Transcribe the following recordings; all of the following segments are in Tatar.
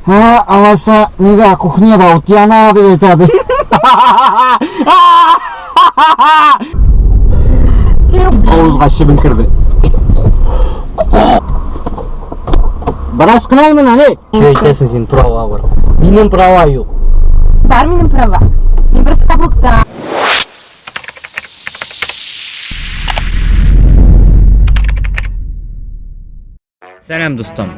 Һә, алайса, нигә кухняда ут яна дип әйтә ди. Авызга чебен керде. Бераз кына менә, ни? Че әйтәсең син права бар. Минем права юк. Бар минем права. Мин просто каблукта. Сәлам, дустым.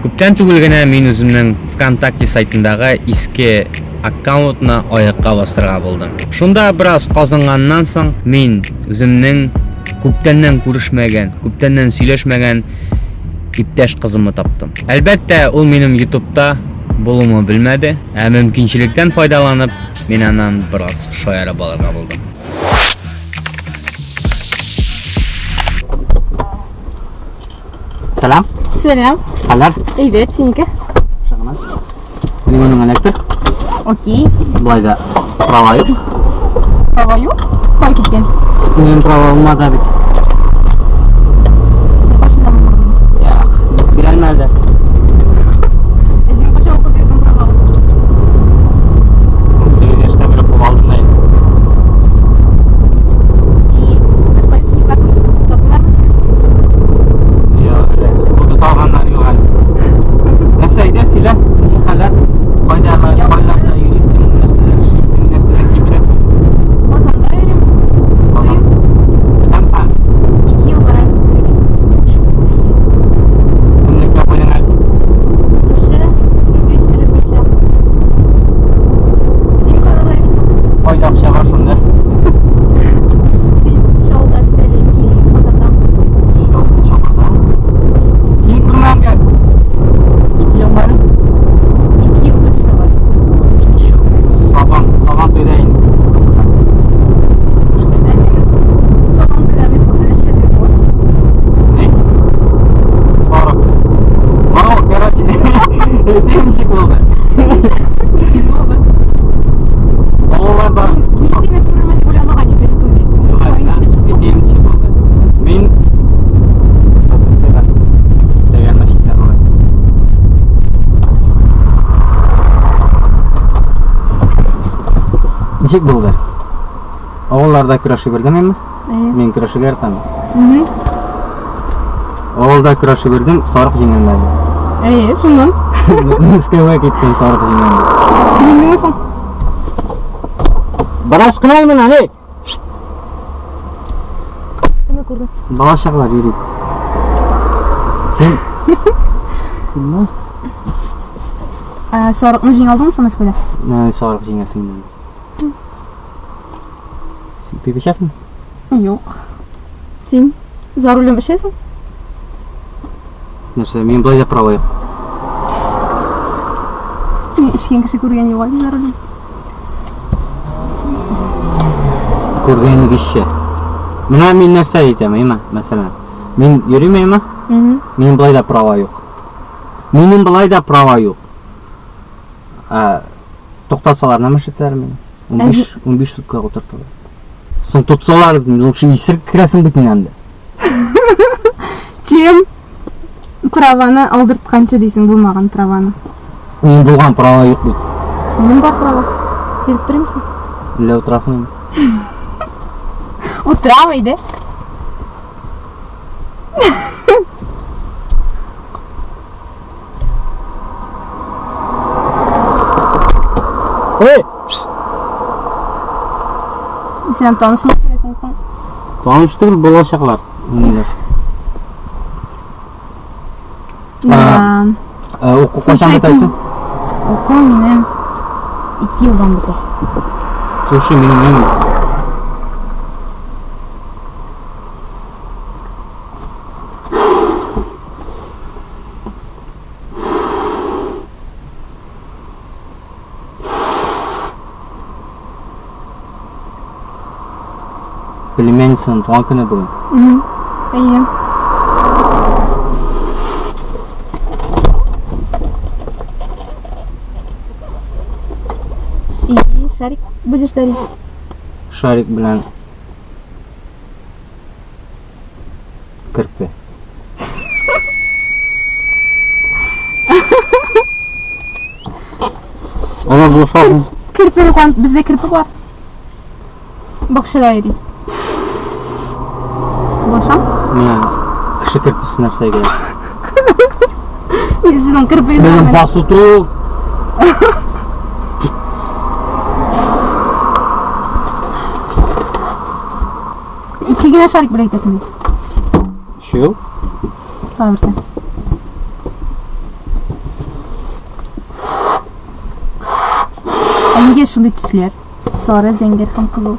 Күптән түгел генә мин үземнең ВКонтакте сайтындагы иске аккаунтны аякка бастырырга булдым. Шунда бераз казынганнан соң мин үземнең күптәннән күрешмәгән, күптәннән сөйләшмәгән иптәш кызымны таптым. Әлбәттә, ул минем YouTube'та булуымны белмәде, ә мөмкинчелектән файдаланып, мин аннан бераз шаярып алырга булдым. Сәлам. Сәлам. Хәлләр? Әйбәт, синеке? Шагына. Телефоның электр. Окей. Былай да права юк. Права юк? Кай киткән? Минем права булмады бит. Кайчан булмады? Юк, бирәлмәде. Ә син кайчан укып йөрдең права? 18 яшьтә бер укып алдым да. И бер полицейскийлар туктаттылармы сине? Юк, әле туктата алганнар юк әле. Нәрсә әйдә, сөйлә, ничек хәлләр? Кайда, Яхшы. кайларда йөрисең, нәрсәләр эшлисең, нәрсәләр киберәсең? Казанда йөрим. Укыйм. Бетәм сән. 2 ел бара. Кемлеккә куйдың әле син? Укытучы, инглиз теле буенча. Син кайда йөрисең? Кайда акча бар шунда. Син Чаллыда бит әле или Казандамы? Чаллыда. Син күрмәгәнгә 2 ел бар. 2 ел точно бар. 2 ел. Сабан, сабан туйда инде. Сабада. Ә син Сабан туйда Мәскәүдә эшләп йөрдең. Не? Сарык. Вау, короче, это ничек булды? Ничек булды? Авылларда Мин сине күрермен дип уйламаган идем Мәскәүдә. Каян килеп чыктың син? Ничек булды? Мин Тегән мәчеттә була. Ничек булды? Авылларда көрәшеп йөрдем инде. Әйе. Мин көрәшергә яратам. Мгм. Авылда көрәшеп йөрдем, сарык җиңелмәде. Әйе, шуннан. Мәскәүгә киттем, сарык җиңелмәде. Җиңдеңме соң? Бераз кына менә, ни? Кемне күрдең? Бала чагалар йөри. Син Кемне? Ә, сарыкны җиңә алдыңмы соң Мәскәүдә? Нә, сарык җиңәсең инде. Син пиво эчәсеңме? Юк. Син за рулем эчәсең? Нәрсә, мин былай да права юк. Мин эчкән кеше күргән юк әле за рулем. Күргәнегезчә. Менә мин нәрсә әйтәм, әйме, мәсәлән. Мин йөрим, әйме? Минем былай да права юк. Минем былай да права юк. Ә, туктатсалар нәмә эшләтәләр мине? 15 15 суткага утырталар. Соң тотсалар, лучше исерек керәсең бит инде анда. Чем праваны алдыртканчы дисең булмаган праваны. Минем булган права юк бит. Минем бар права. Биреп торыйм соң. Әллә утырасың инде. Утырам әйдә. Эй! Син танышмый күрәсең соң. Таныш түгел, бала чагалар. Ниләр? Да. Уку кайчан бетәсең? Уку минем 2 елдан бетә. Слушай, минем нем Племянницаның туган көне бүген. Әйе. И шарик будешь дарить? Шарик белән керпе. Ана булышасың. Керпе кан, бездә керпе бар. Бакчада йөри. Булышам? Миңа кеше керпесе нәрсә кирәк? Мин сезнең керпегезне Безнең басу тору. Ике генә шарик белән әйтәсең бит. Өчәү. Тагын берсе. Ә нигә шундый төсләр? Сары, зәңгәр һәм кызыл.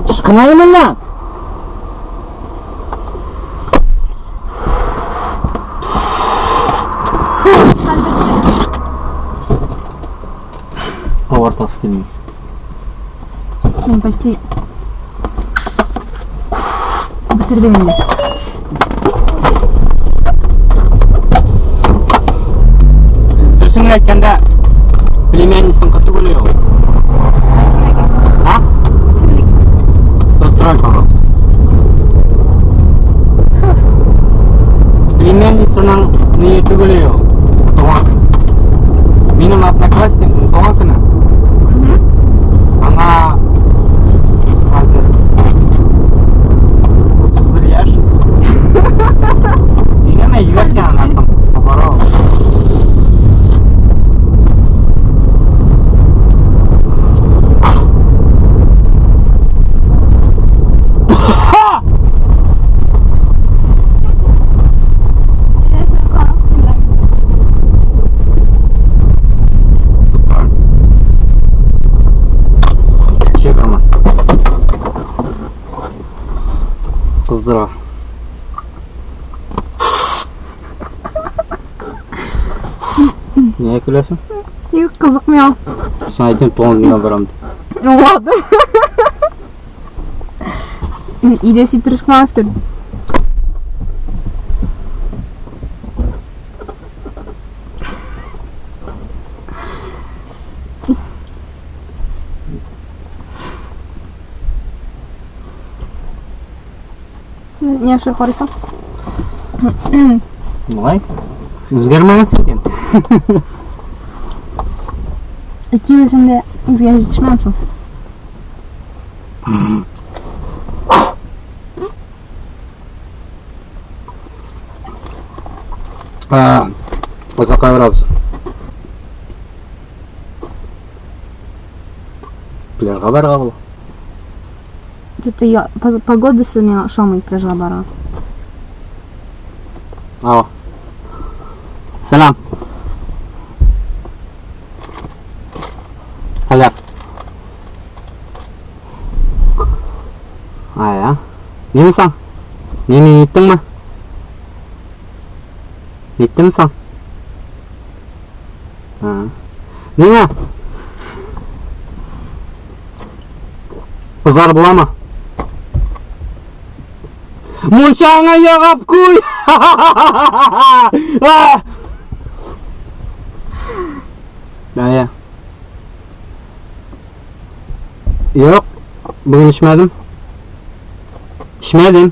Чыкмай моннан. Авыртасы килми. Мин почти бетердем инде. Дөресен генә әйткәндә, племянницаңкы түгел ул. А? Кемнеке? Тоттырай, пожалуйста. Племянницаның ние түгел ул. Туган көне. Минем одноклассникның туган көне. Аңа хәзер 31 яшь. Дигәнме җибәрсәң аннан соң бара ул. Нәрсә калсын Тоттырам. Чыгарма. Кыздыра. Нигә көләсең? Юк, кызык миңа. Син әйтең туган көнгә барам дип. Ладно. Өйдә сиптереш кылган что ли? Не шулай карыйсың? Болай. Үзгәрмәгәнсең икән. Ике ел эчендә үзгәреп җитешмәдем шул. Озакка барабыз. Пляжга барырга була. Что-то я погодасы миңа ошамый пляжга барырга. Ау. Сәлам. Хәлләр. Ая. Ниме соң? Ни ниттеңме? Ниттеме соң? А. Ниме? Кызлар буламы? Мунчаңа ягып куй! Ая. Юк, бүген эчмәдем. Эчмәдем.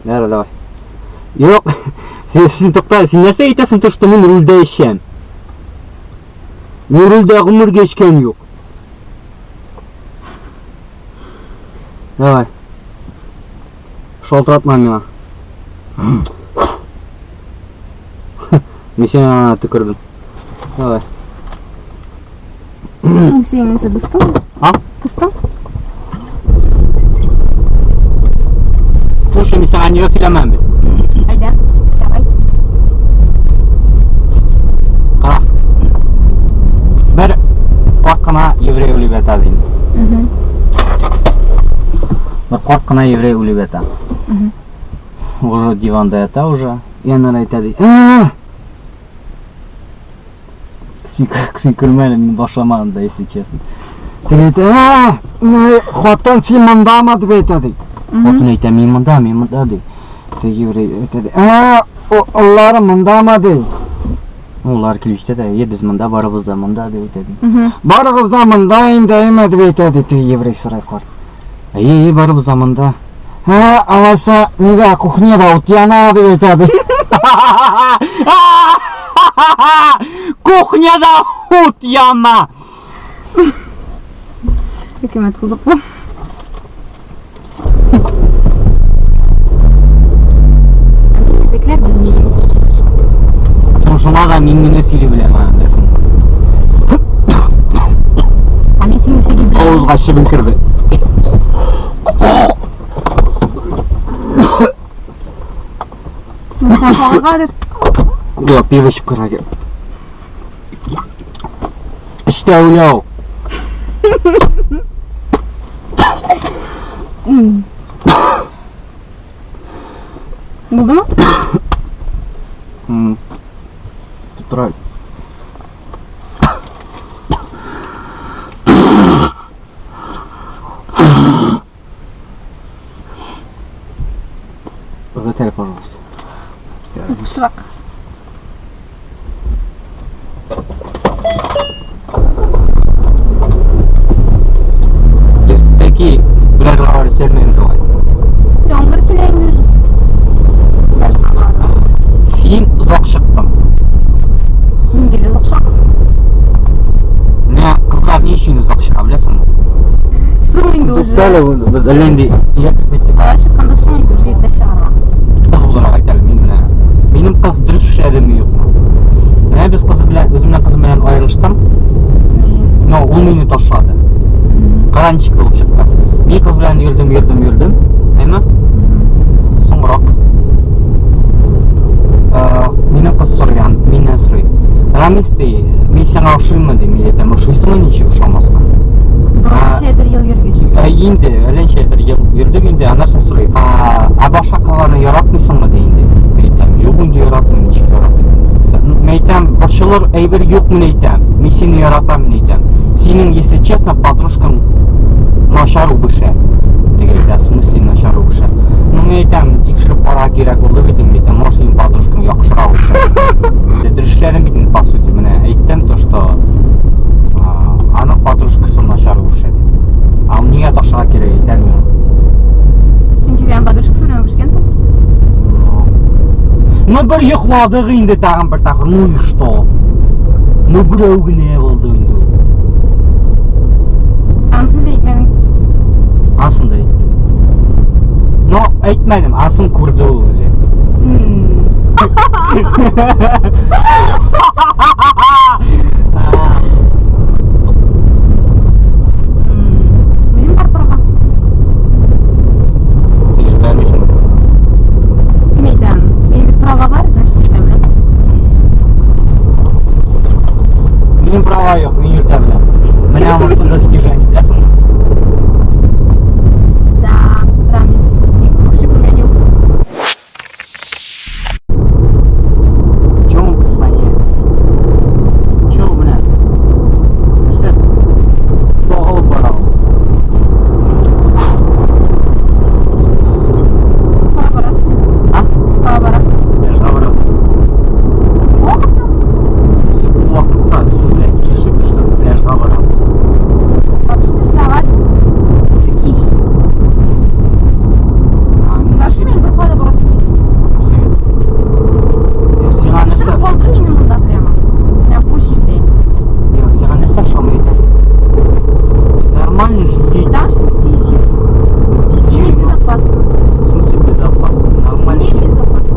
Давай, давай. Юк, син тукта, син нәрсә әйтәсең, то, что мин рульдә эчәм? Мин рульдә гомергә эчкән юк. Давай. Шалтыратма миңа. Мин сиңа ана төкердем. Давай. Син нәрсә, дустың? А? Дустың? Слушай, мин сиңа нигә сөйләмәм бит. Әйдә. Давай. Кара. Бер карт кына еврей үлеп ята дим. Бер карт кына еврей үлеп ята. Уже диванда ята уже. И аннары әйтә ди. «А!» Син, син көлмә әле, мин башламадым да, если честно. Теге әйтә, «А, менә хатын син мондамы?» дип әйтә ди. Хатын әйтә, мин монда, мин монда ди. Теге еврей әйтә ди, «А, аллары мондамы?» ди. Ну, улар килеп җитә дә, "Е, без монда барыбыз да монда" дип әйтә ди. Барыгыз да монда инде, әйме дип әйтә ди теге еврей сарай карт. Әйе, әйе, барыбыз да монда. Һә, алайса, нигә кухняда ут яна дип әйтә ди. Кухняда ут яна. Хөкүмәт кызык бу. Мәзәкләр белми. Соң шуңа да мин генә сөйли беләм, аны беләсең. Ә мин сине сөйли беләм. Авызга чебен керде. Син кагыргадыр. Юк, пиво эчеп керергә. Эштә уйлау. Булдымы? Тоттыра. Виталий, пожалуйста. Пышрак. Без такие пляжга барып җитәрмен инде. Яңгыр килә инде. Пляжга барырга. Син озак чыктың. Мин гел озак чыгам. Менә кызлар ни өчен озак чыга, беләсеңме? Соң инде уже. Туктале, без әллә инде нигә кереп киттек. Алай чыкканда соң инде уже иртә чыгарга. Кыз буларак әйт әле, мин менә минем кыз дөрес эшләдеме юкмы? Менә без кызы белән, үземнең кызым белән аерылыштым. Но ул мине ташлады. Кара ничек булып чыкты. Мин кыз белән йөрдем, йөрдем, йөрдем. Әмма соңрак минем кыз сорый, миннән сорый. Рамис ди, мин сиңа ошыйммы ди, мин әйтәм, ошыйсыңмы ничек ошамаска? Ничәдер ел йөргәч. Ә инде, әллә ничәдер ел йөрдек инде, аннан соң сорый. Ә башка кызларны яратмыйсыңмы ди инде. Мин әйтәм, юк инде яратмыйм, ничек яратмыйм. Мин әйтәм, борчылыр әйбер юк, мин әйтәм. Мин сине яратам, мин әйтәм. Синең, если честно, подружкаң начар үбешә. Теге әйтә, в смысле начар үбешә. Ну, мин әйтәм, тикшереп карарга кирәк булды бит, мин әйтәм, может, синең подружкаң яхшырак үбешә. Дөрес эшләдем бит инде, по сути, менә әйттем то, что аның подружкасы начар үбешә дип. А нигә ташларга кирәк әйтә алмыйм. Чөнки син подружкасы белән үбешкәнсең. Ну, бер йокладык инде тагын бер тапкыр, ну и что? Ну, берәү генә булды инде ул. Анысын син әйтмәдең. Анысын да әйттем. Но әйтмәдем, анысын күрде ул үзе. Минем бар права. Син йөртә алмыйсың. Кем әйтә аны? Минем бит права бар, значит, йөртә беләм. Минем права юк, мин йөртә беләм. Менә анысы достижение, беләсеңме? Да, Рамис, син күрше күргән юк. Чего он прислоняется? Чего, менә? Нәрсә? Тагылып бара ул. Кая барасыз? А? Кая барасың? Пляжга барам. Бу вакытта? В смысле, бу вакытта син белән килешеп төштек, пляжга барам. Вообще-то сәгать уже кич. А, Вообще мин бер кая да барасы килми. Юк, сиңа нәрсә? Төшереп калдыр мине монда прямо. Менә бу җирдә. Юк, сиңа нәрсә ошамый икән? Нормально же едь. Потому что син тиз йөрисең. Тиз И йөрим. небезопасно. В смысле безопасно? Нормально. едь. Небезопасно.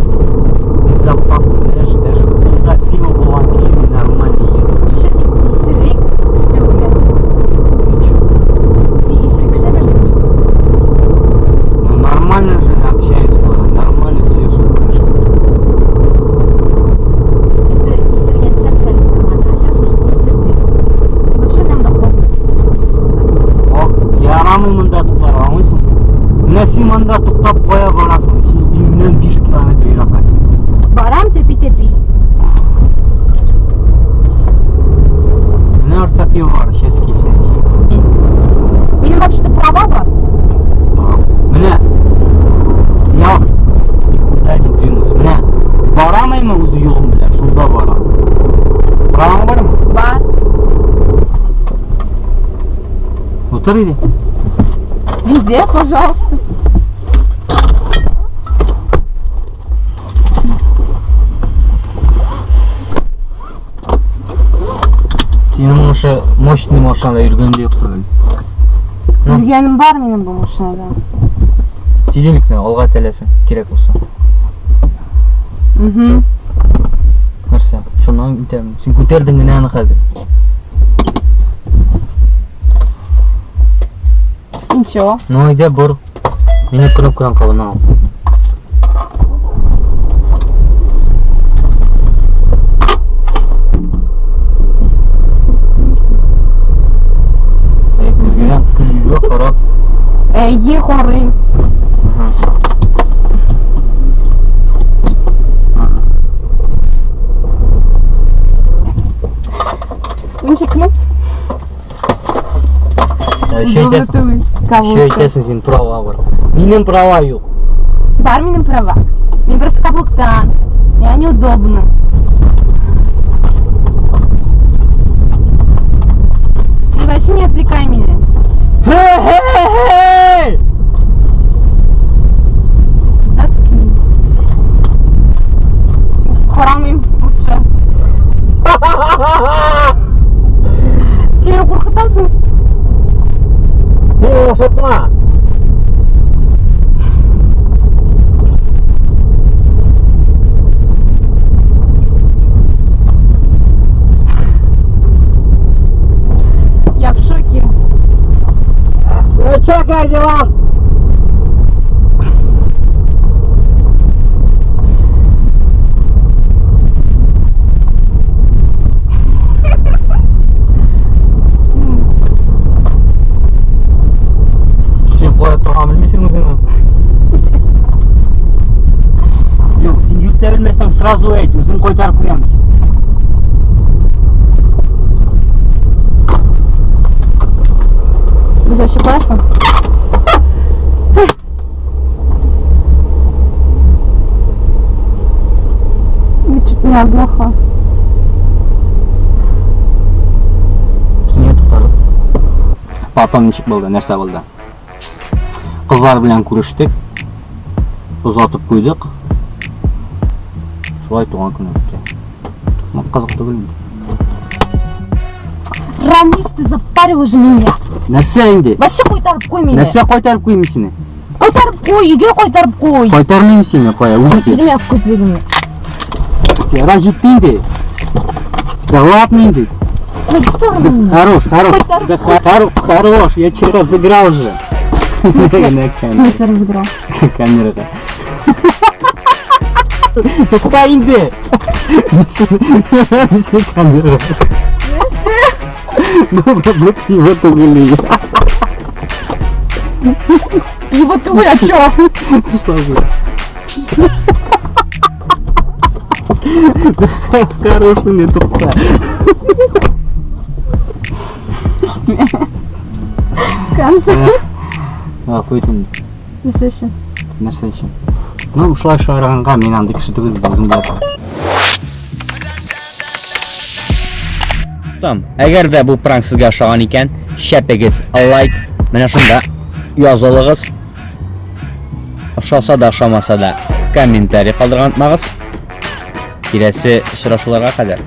Безопасно. Даже, даже кулда пиво булган көе мин нормально еду. Еще син исерек өстәвенә. Ничего. Мин исерек кешеләр белән йөрмим. Ну нормально же общаюсь, нормально сөйләшеп көрәшеп. Это исергәнче общались нормально. А сейчас уже син исердең. И вообще менә монда калды. Менә бу юлда. О, ярамый монда туктарга, аңлыйсыңмы? Менә син монда туктап кая барасың? Син өеңнән 5 километр еракта. Барам тәпи-тәпи. Менә артта пиво бар, сейчас килсә. Минем вообще-то права бар. Менә я никуда не двинусь. Менә барамынмы үз юлым белән, шунда барам. Утыр иде. Где, пожалуйста. Синең шушы мощный машинада йөргән дә юктыр әле. Ну. Йөргәнем бар минем бу машинада. Сидельникны алга теләсең, кирәк булса. Угу. Нәрсә? Шуннан итәм. Син күтәрдең генә аны хәзер. Ничего. Ну, әйдә бор. Мине кнопкадан кабына ал. Әй, Көзгедән көзгегә карап. Әйе, карыйм. Ага. Ага. Ничекме? Еще әйтәсең. Еще әйтәсең, син права бар. Минем права юк. Бар минем права. Мин просто каблуктан. Миңа неудобно. Ты вообще не отвлекай меня. Хе-хе-хе! Заткнись. Карамыйм лучше. Син мине куркытасың. Син ошатма. Я в шоке. Ну чё, как дела? Син кая торган белмисең үзеңне. Юк, син йөртә белмәсәң, сразу әйт, үзем кайтарып куям. Без вообще классно. Я чуть не оглохла. Нигә туктадык? Потом ничек булды, нәрсә булды? Кызлар белән күрештек. Озатып куйдык. Шулай туган көн үтте. Ну, кызык түгел инде. Рамис, ты запарил уже меня. Нәрсә инде? Вообще кайтарып куй мине. Нәрсә кайтарып куймыйм сине? Кайтарып куй, өйгә кайтарып куй. Кайтармыйм сине, кая, үзең кил. Килмә күзлегеңне. Яра җитте инде. Да ладно инде. Кайтар мине. Хорош, хорош. Кайтарып Да хорош, хорош, я тебе разыграл же. В смысле? На В камеру. смысле разыграл? Камерага. Тукта инде. Нәрсә камера? Нәрсә? Бу бу пиво түгел. Пиво түгел, а чё? Сразу. Хороший не тукта. Конца. Гафу ит инде. Нәрсә өчен? Нәрсә өчен? Ну, шулай шаярганга мин андый кеше түгел, үзең беләсең. Там, әгәр дә бу пранк сезгә ошаган икән, шәпегез лайк, менә шунда язылыгыз. Ошаса да, ошамаса да комментарий калдырган онытмагыз. Киләсе очрашуларга кадәр.